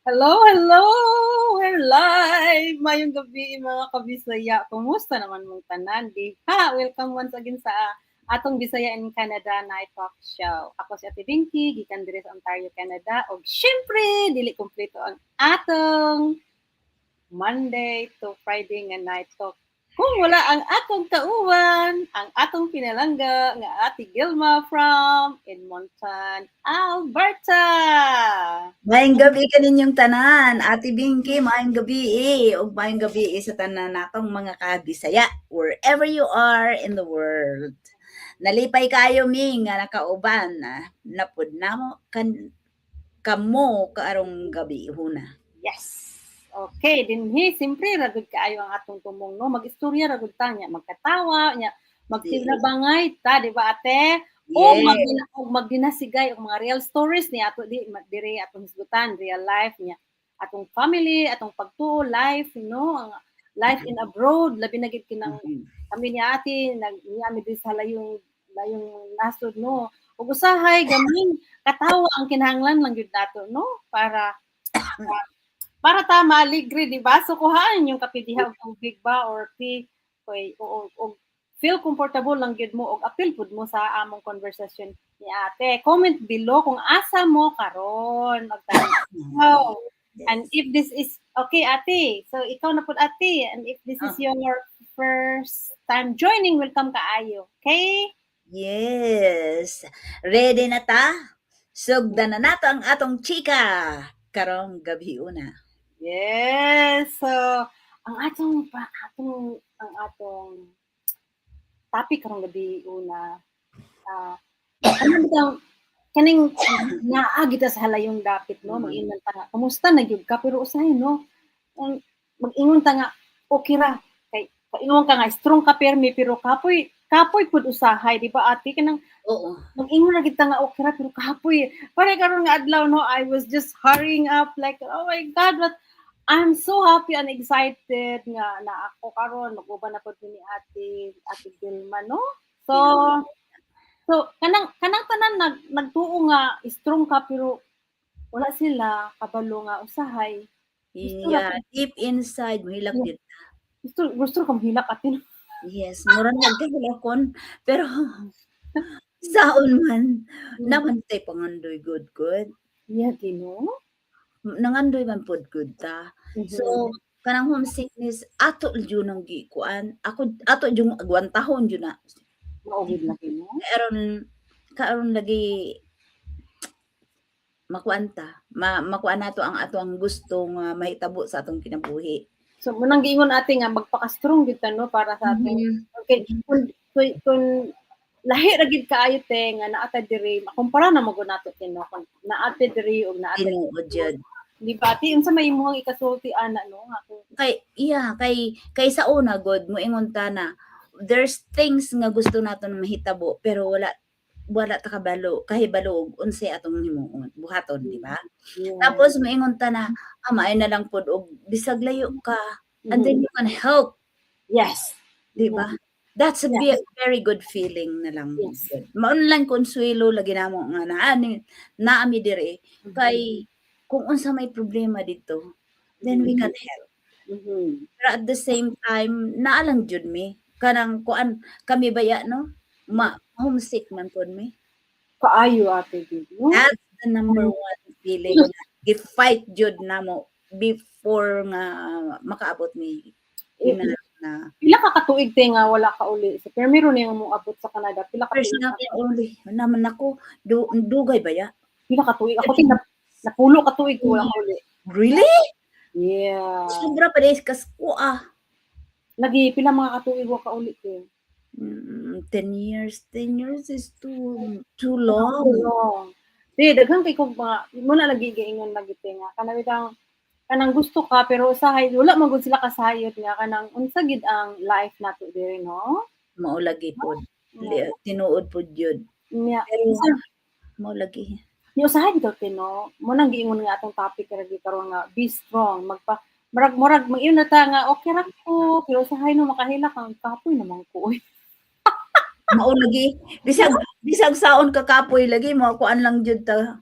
Hello, hello! We're live! Maayong gabii, mga kabisaya. Kumusta naman mong tanan? Diha! Welcome once again sa atong Bisaya in Canada Night Talk Show. Ako si Ate Binky, gikan diri sa Ontario, Canada. Og syempre, dili kompleto ang atong Monday to Friday nga Night Talk kung wala ang atong kauban, ang atong pinalangga nga Ate Gilma from Edmonton, Alberta. Maayong gabii kaninyong tanan, Ate Binky, maayong gabii ug maayong gabii sa tanan natong mga kabisaya wherever you are in the world. Nalipay kaayo mi nga nakauban na pud namo kan kamo karong gabii huna. Yes. Okay, dinhi simpre ra gud kaayo ang atong tumong, no. Mag-istorya ra gud ta nya, magkatawa nya, magtinabangay ta, di ba, ate? O Yes. Og magdinasigay og mga real stories ni ato di diri atong hisgutan, real life niya. Atong family, atong pagtuo, life, no, ang life in abroad, labi na gid kinang kami ni ate nag niya mi diri sa layong layong nasod, no. Ug usahay gamay katawa ang kinahanglan lang gyud nato, no, para ta maaligre, di ba? So kuhaan yung kape diha og tubig ba or tea kay o feel comfortable lang gyud mo og apil pud mo sa among conversation ni ate. Comment below kung asa mo karon magtan-aw. And if this is okay, ate. So ikaw na pud, ate, and if this is your first time joining, welcome kaayo. Okay? Yes. Ready na ta? Sugdan na nato ang atong chika karong gabii una. Yes. So, ang atong pa atong ang atong topic karong gabii una, kanang bitang kaning naa kita sa halayong dapit, no, mag-ingon ta nga, "Kumusta na gyud ka?" Pero usahay, no, ang mag-ingon ta nga okay ra kay paingon ka nga strong ka permi, pero kapoy kapoy pud usahay, di ba, ate? Kanang Oo. Mag-ingon ra gid ta nga okay ra pero kapoy. Pare karon nga adlaw, no, I was just hurrying up like, "Oh my God," but I'm so happy and excited nga na ako karon mag-uban na pud ni Ate Gilma, no. So Tinuod. So kanang tanan nagtuo nga strong ka pero wala sila kabalo nga usahay gusto ra Yeah, deep inside mohilak gyud ta. Gusto ra ka mohilak, ate, no? Yes, mura na kahilakon pero saon man naman tay pangandoy gud gud. Yeah, Ginoo. Nangandoy man pod gud ta. So kanang homesickness ato jud nang gikuan, ako ato jung agwantahon jud na. Mao gid lagi, no? Karon karon lagi makuan ta, makuan nato ang atoang gusto nga mahitabo sa atong kinabuhi. So mao nang giingon, ate, nga magpaka-strong gyud ta, no, para sa atong okay kung lahi ra gid kaayo te nga naa ta diri, makumpara na mo gud nato te, no, kung naa ta diri ug naa ta Tinuod jud. Di ba, ate? Unsa may imong ikasulti ana, no, nga kung Kay iya kay sa una gud moingon ta na there's things nga gusto nato na mahitabo pero wala ta kabalo kahibalo og unsay atong himuon buhaton, di ba? Tapos moingon ta na, ah, maayo na lang pod og bisag layo ka and then you can help. Di ba? That's a very good feeling na lang gud. Mao na lang konsuelo lagi namo nga naa mi diri kay kung unsa may problema didto, then we can help. Pero at the same time, naa lang jud mi kanang kuan kami baya, no, ma homesick man pud mi. Kaayo, ate, gid, no? That's the number one feeling nga gi-fight jud namo before nga makaabot mi ina na. Pila ka katuig te nga wala ka uli sa pero niya mo abot sa Canada? Pila ka First tuig? na uli naman ako dugay baya. Pila ka tuig? Ako tin napulo ka tuig ko wala ka uli. Really? Yeah. Sobra pa diay kas ah. Lagi pila mga katuig wa ka uli te? 10 years, 10 years is too too long. Too long. Di daghan kay kog mga mo na lagi giingon lagi te nga kanang bitang kanang gusto ka pero usahay wala man gud sila kasayod nga kanang unsa gid ang life nato diri, no? Mao lagi pod. Tinuod pod yun. Nya, Pero usa mao lagi. Nya usahay bitaw te, no. Mo nang giingon nga atong topic ra karon nga be strong, magpa murag murag mag-ingon na ta nga okay ra ko pero usahay, no, makahilak kang kapoy naman ko, oy. Mao lagi. Bisag bisag saon ka kapoy lagi mo kuan lang jud ta.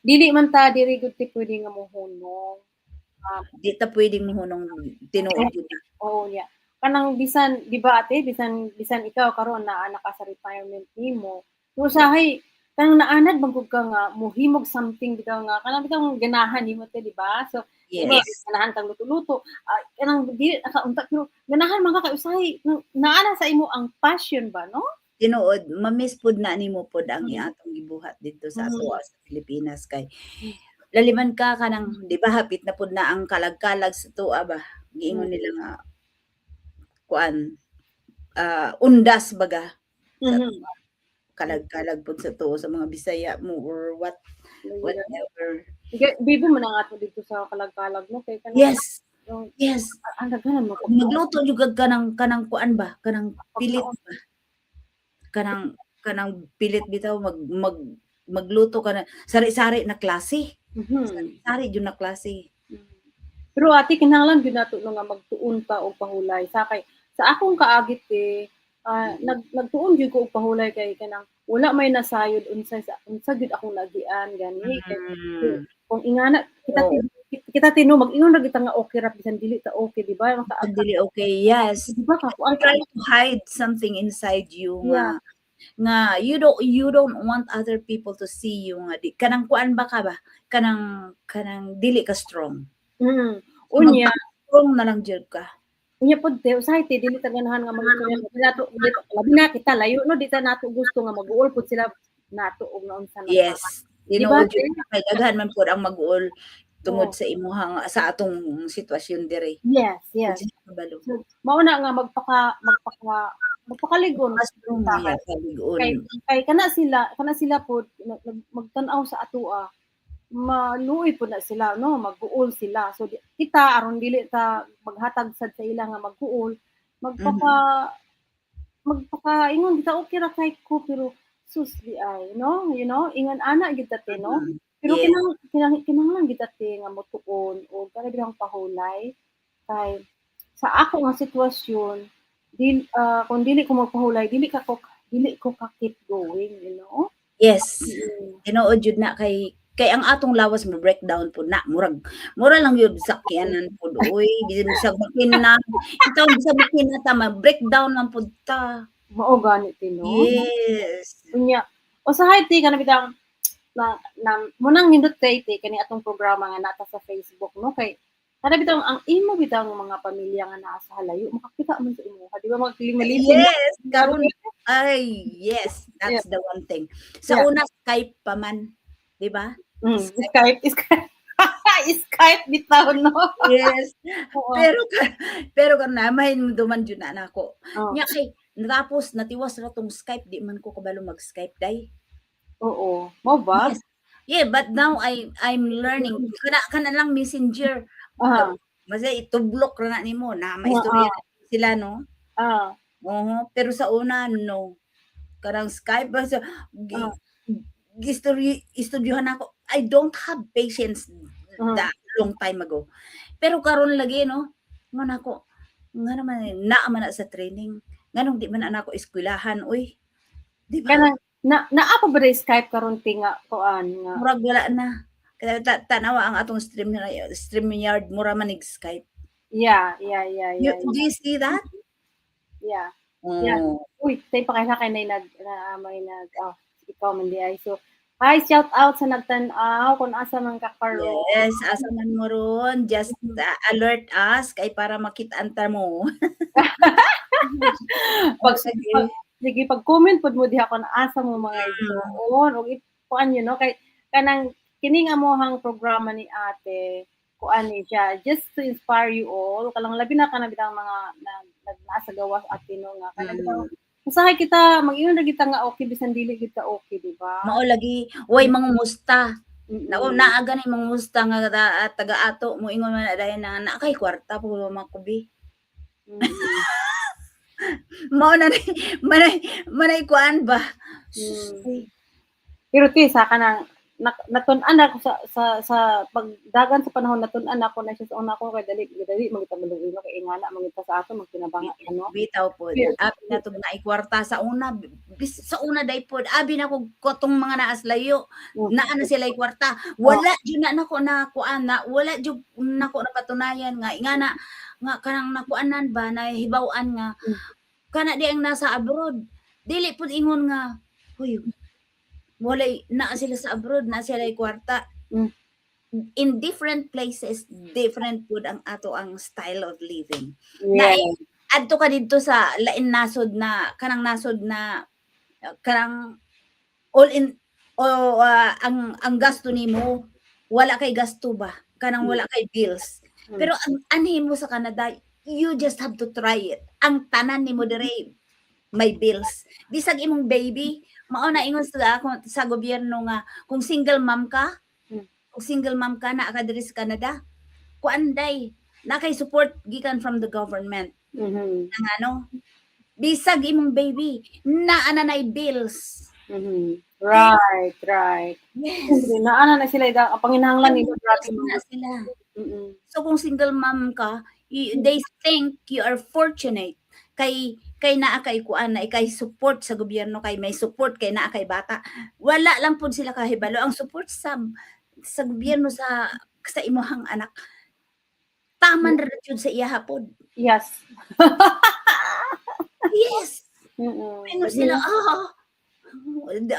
Dili man ta diri gud ti pwede nga mohunong. Di ta pwedeng mohunong, tinuod jud. Oo niya. Kanang bisan, di ba, ate, bisan bisan ikaw karon naa na ka sa retirement nimo. Usahay kanang naanad man gud ka nga mohimog something bitaw nga kanang bitaw ganahan nimo te, di ba? So, di ba, ganahan kang luto-luto, kanang di ka unta pero ganahan man ka kay usahay naa na sa imo ang passion ba, no? Tinuod, ma-miss pud na nimo pud ang atong gibuhat didto sa atoa sa Pilipinas kay laliman ka kanang, di ba, hapit na pud na ang kalag-kalag sa atoa ba, giingon nila nga kuan, undas baga sa kalag-kalag pud sa tuo sa mga Bisaya mo or what whatever. Bibo man ang ato dito sa kalag-kalag, no, kay kanang ang daghanan mo Magluto jud kag kanang kuan ba, kanang pilit ba. Kanang pilit bitaw mag mag magluto ka na sari-sari na klase. Sari-sari jud na klase. Pero ate, kinahanglan gyud nato, no, nga magtuon ta og pahulay sa kay sa akong kaagit eh, nagtuon gyud ko og pahulay kay kanang wala may nasayod unsa sa unsa gyud akong nagian gani kay kung ingana kita kita tino mag-ingon ra kita nga okay ra bisan dili ta okay, di ba? Maka Dili okay, yes. Di ba ka kuan Try to hide something inside you nga nga you don't want other people to see you nga di kanang kuan ba ka ba, kanang dili ka strong. Unya Strong na lang jud ka. Unya pod te, usahay te dili ta ganahan nga mag nato labi na kita layo, no, di ta nato gusto nga mag-uol pud sila nato og naunsa na. Yes. Di ba, Tinuod jud kay daghan man pud ang mag-uol tungod Oo. sa imuhang sa atong sitwasyon diri. Yes. Kabalo. So, mao na nga magpakaligon Mas strong ta ya kalig-on. Kay kana sila pod magtan-aw sa atoa, maluoy pod na sila, no, mag-uol sila. So kita aron dili ta maghatag sad sa ila nga mag-uol, magpaka ingon kita okay ra kay ko, pero sus di ay, no, ingon ana gyud ta te, no, pero kinahanglan gyud ta te nga motuon o kana bilang pahulay kay sa ako nga sitwasyon dil kung dili ko magpahulay, dili ko ka keep going. Yes. Tinuod jud na kay ang atong lawas mo breakdown pud na, murag mura lang yun sakyanan pud oy, bisag makina itaw, bisag makina ta, ma breakdown man pud ta. Mao gani te, no? Yes. Unya usahay te kana bitang na munang nindot kay te kani atong programa nga nata sa Facebook, no, kay kana bitang ang imo bitang mga pamilya nga naa sa halayo makakita man sa imo, di ba, maglimalisin. Yes, karon ay, yes, that's the one thing. Sa una Skype pa man, di ba? Skype, Skype, Skype bitaw, no? Yes. Oo. Pero karon na mahinumduman jud na nako. Nya kay natapos natiwas ra tong Skype, di man ko kabalo mag-Skype day. Oo. Mao ba? Yes. Yeah, but now I'm learning. Kana lang Messenger. Basta itublok ra na nimo na maistorya na sila, no? Oo, pero sa una, no. Kanang Skype ba sa gistorya istudyuhan ako. I don't have patience that long time ago. Pero karon lagi, no, ngon ako, nga naman naa man na sa training. Nganong di man na nako eskwelahan oy? Di ba? Kanang na naa pa ba day Skype karon ti nga kuan nga? Murag wala na. Kaya tanawa ang atong stream yard, mura man ig Skype. Do you see that? Yeah. Yeah. Oh. Uy, tay pakita kay nay nag na may nag, oh, ikaw man di ay. So, hi, shout out sa nagtan-aw kung asa man ka karon. Yes, asa man mo ron, just alert us kay para makit-an ta mo. Sige. Pag sige, pag comment pod mo diha kung asa mo mga igsoon og kuan kay kanang kining amohang programa ni ate, kuan ni siya just to inspire you all, kalang labi na kana bitang mga nag naa sa gawas ate, no, nga kana bitang usahay kita mag-ingon ra kita nga okay bisan dili kita okay, di ba? Mao lagi, way mangumusta. Nako, naa gani mangumusta nga taga ato mo ingon man na dayon na naa kay kwarta po makubi. Mao na ni manay kuan ba. Sus, uy. Pero ti sa kanang Natun-an ako sa pagdagan sa panahon, natun-an ako na siya sa una ko kay dali dali man kita maluoy, no, kay ingana man kita sa ato magtinabanga, ano. Bitaw pod. Abi na tog naay kwarta sa una, bis, sa una day pod abi na kog kotong mga naas layo, naa na sila kwarta. Wala jud na nako na kuan na wala jud nako napatunayan nga ingana nga kanang nakuanan ba, nahibaw-an nga kana di ang nasa abroad. Dili pud ingon nga, huy, walay naa sila sa abroad, naa sila kwarta. In different places, different pud ang ato ang style of living. Adto ka didto sa lain nasod na kanang nasod na kanang all in o ang gasto nimo, wala kay gasto ba, kanang wala kay bills, pero ang anhin mo sa Canada, you just have to try it. Ang tanan nimo dire may bills, bisag imong baby. Mao na ingon sa ako sa gobyerno nga kung single mom ka, kung single mom ka naa ka diri sa Canada, kuan day na kay support gikan from the government ang ano, bisag imong baby naa na nay bills. Right. Naa na sila ang panginahanglan nila, grabe. Na sila. So kung single mom ka, they think you are fortunate kay naa kay kuan na kay support sa gobyerno, kay may support kay naa kay bata. Wala lang pud sila kahibalo ang support sa gobyerno sa imuhang anak. Taman ra jud sa iyaha pod. Yes. Ingon sila,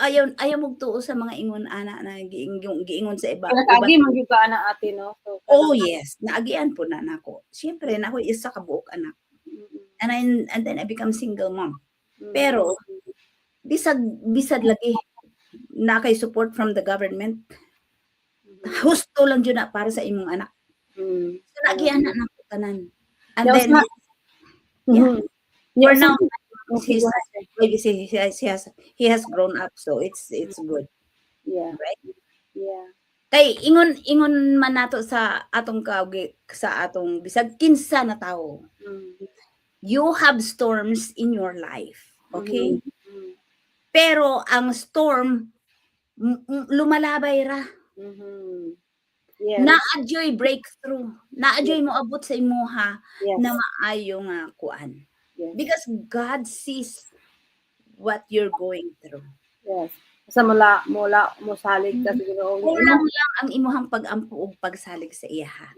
ayaw ayaw mo tuo sa mga ingon ana na giingon sa iba. Nakaagi man gyud ka ana, ate, no? So, Oh yes, naagian po na nako. Siyempre, na ako isa ka buok anak. And then I become single mom. Pero bisag bisag lagi na kay support from the government, husto lang jud na para sa imong anak. So naagian na nako tanan. And then yeah. For now, Okay, he's, go ahead. Maybe he has grown up, so it's good. Right? Yeah. Kay ingon ingon man nato sa atong kaugi, sa atong bisag kinsa na tawo. You have storms in your life. Okay? Pero ang storm lumalabay ra. Naa juy breakthrough. Naa juy moabot sa imuha na maayo nga kuan. Because God sees what you're going through. Yes. Basta mula mosalig ka sa Ginoo. Kulang lang ang imuhang pag-ampo ug pagsalig sa iyaha.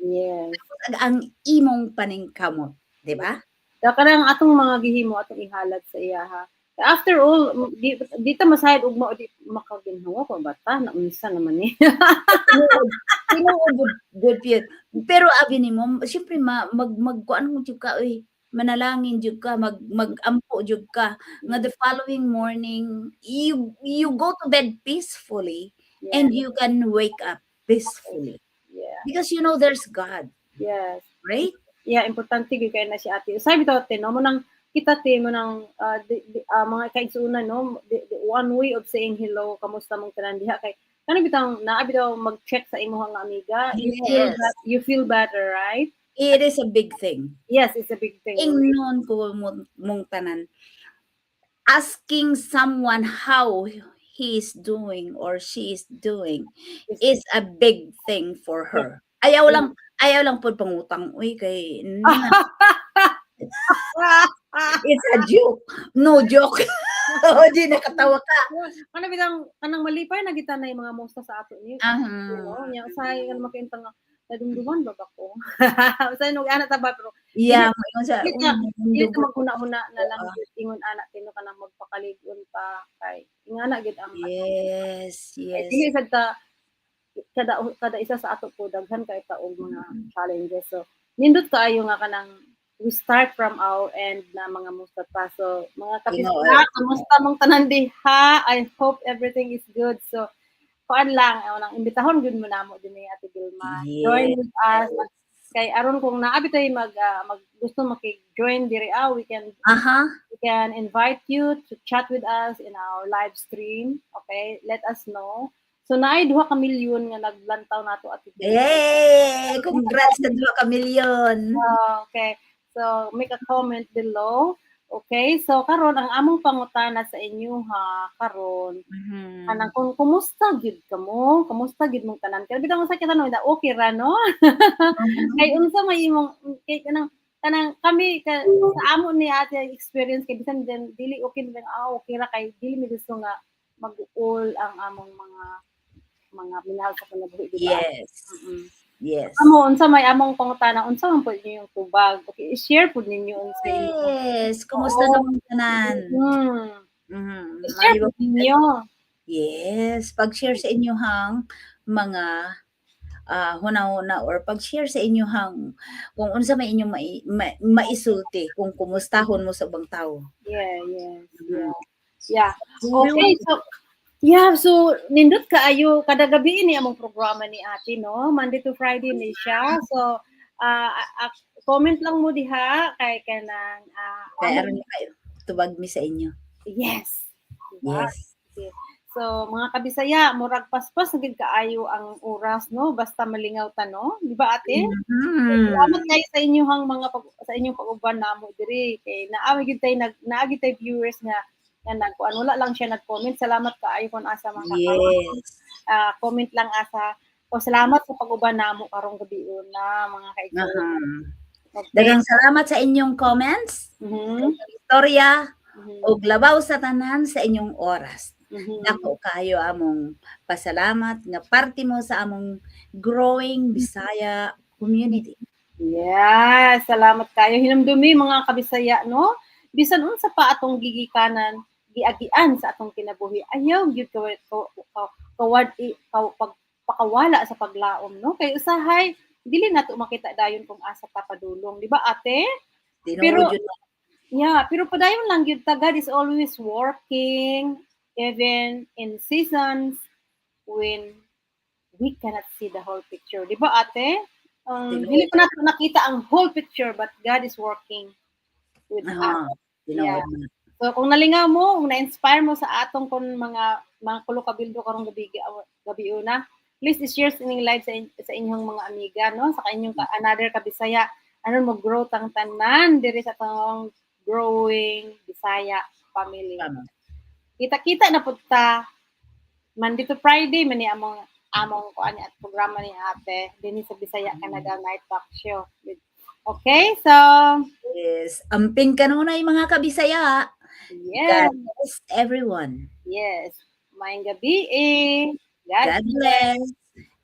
Ag ang imong paningkamot, di ba? Da kanang atong mga gihimo, atong ihalad sa iyaha. After all, di ta masayod ug mao di makaginhawa ko ba ta na unsa naman ni. Tinuod, tinuod, good, good yun. Pero abi nimo, syempre ma, mag magkuan mo jud ka oy, manalangin jud ka, magampo jud ka nga the following morning you go to bed peacefully and you can wake up peacefully because you know there's God, right? Yeah, importante gyud kay na si ate. Sabi bitaw ate, no, mo nang kita te mo nang mga kaigsuonan, no, the one way of saying hello, kamusta mong tanan diha, kay kani bitang naa bitaw mag-check sa imong nga amiga, you feel that you feel better, right? It is a big thing. Yes, it's a big thing. Ingnon ko mong tanan. Asking someone how he is doing or she is doing is a big thing for her. Ayaw lang pod pangutang uy kay na, it's a joke. No joke. Oh, di nakatawa ka. Kana bitang kanang malipay na kita na yung mga musta sa ato niyo. Nya usahay kan makainta nga nadumduman ba ba ko? Usahay no ana ta ba, pero Yeah, moingon siya. Dili ka dili ta Dugo. Maghuna-huna na lang gyud ingon ana tino kanang magpakalig-on pa kay ingana gyud ang kay dili sad ta kada kada isa sa ato po daghan kay ta og mga challenges. So nindot kaayo nga kanang we start from our end na mga musta ta. So mga Tinuod. kapisla, kamusta mong tanan diha? I hope everything is good. So kuan lang, nang imbitahon gyud mo namo dinhi, Ate Vilma. Join with us kay aron kung naa bitay mag gusto maki-join diri ah, we can invite you to chat with us in our live stream. Okay? Let us know. So naay 2 ka milyon nga naglantaw nato, Ate Vilma. Yay! Congrats sa 2 ka milyon. Okay. So make a comment below. Okay, so karon ang among pangutana sa inyo ha karon, kanang kung kumusta gyud kamo? Kumusta gyud mong tanan? Kaya bitaw sa kita no, okay ra, no? Kay unsa may imong kay kanang kanang kami ka, sa amo ni Ate experience, kay bisan din dili okay din, okay ra, kay dili mi gusto nga mag-uol ang among mga minahal sa kinabuhi, di ba? Yes. Amo, unsa may among pangutana, unsa man pud inyong tubag? Okay, i-share pud ninyo unsa inyong Yes, kumusta naman tanan? I-share Maayo pud ninyo. Yes, pag-share sa inyohang mga huna-huna or pag-share sa inyohang kung unsa may inyong mai ma maisulti kung kumustahon mo sa ubang tawo. Okay, so yeah, so nindot kaayo kada gabi ni among programa ni Ate, no? Monday to Friday ni siya. So comment lang mo diha kay kanang Kay aron kayo tubag mi sa inyo. Yes. Diba? Yes. So mga kabisaya, murag paspas na gid kaayo ang oras, no? Basta malingaw ta, no? Di ba, Ate? Mhm. Salamat kayo sa inyong mga pag, sa inyong pag-uban namo diri kay naa gyud tay nag naa gyud tay viewers nga nagkuan, wala lang siya nag-comment. Salamat kaayo kung asa mga comment lang asa o salamat sa pag-uban namo karong gabi na, mga kaigsuonan. Okay. Daghang salamat sa inyong comments, istorya, ug labaw sa tanan sa inyong oras. Dako kaayo among pasalamat nga parte mo sa among growing Bisaya community. Yes, salamat kayo. Hinumdumi, mga kabisaya, no? Bisan unsa pa atong gigikanan, giagian sa atong kinabuhi, ayaw gyud kawad pag pakawala sa paglaom, no? Kay usahay dili nato makita dayon kung asa ta padulong, di ba, Ate? Tinuod jud na. Yeah, pero padayon lang gyud ta. God is always working even in seasons when we cannot see the whole picture. Di ba, Ate? Tinuod. Dili pa nato nakita ang whole picture, but God is working with us. Tinuod na. So kung nalingaw mo, kung na-inspire mo sa atong kon mga kulo kabildo karong gabi gabi una, please share ining live sa inyong mga amiga, no? Sa inyong another kabisaya, aron mo grow tang tanan diri sa atong growing Bisaya family. Tama. Kita-kita na pud ta Monday to Friday man ni among kuan at programa ni Ate dinhi sa Bisaya Canada Night Talk Show. Okay, so Yes, amping kanunay, mga kabisaya. Yes. God bless everyone. Yes. Maayong gabi eh. God God bless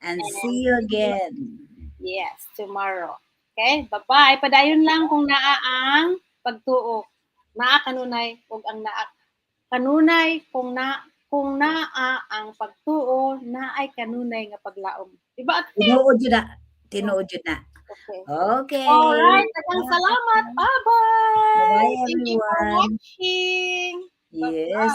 and see you again. Yes, tomorrow. Okay, bye-bye. Padayon lang kung naa ang pagtuo. Naa kanunay ug ang naa kanunay kung naa ang pagtuo, naay kanunay nga paglaom. Di ba, Ate? Tinuod jud na. Tinuod jud na. Okay. Okay. Alright, daghang salamat. Bye-bye. Bye-bye, Thank you for everyone. watching. Yes.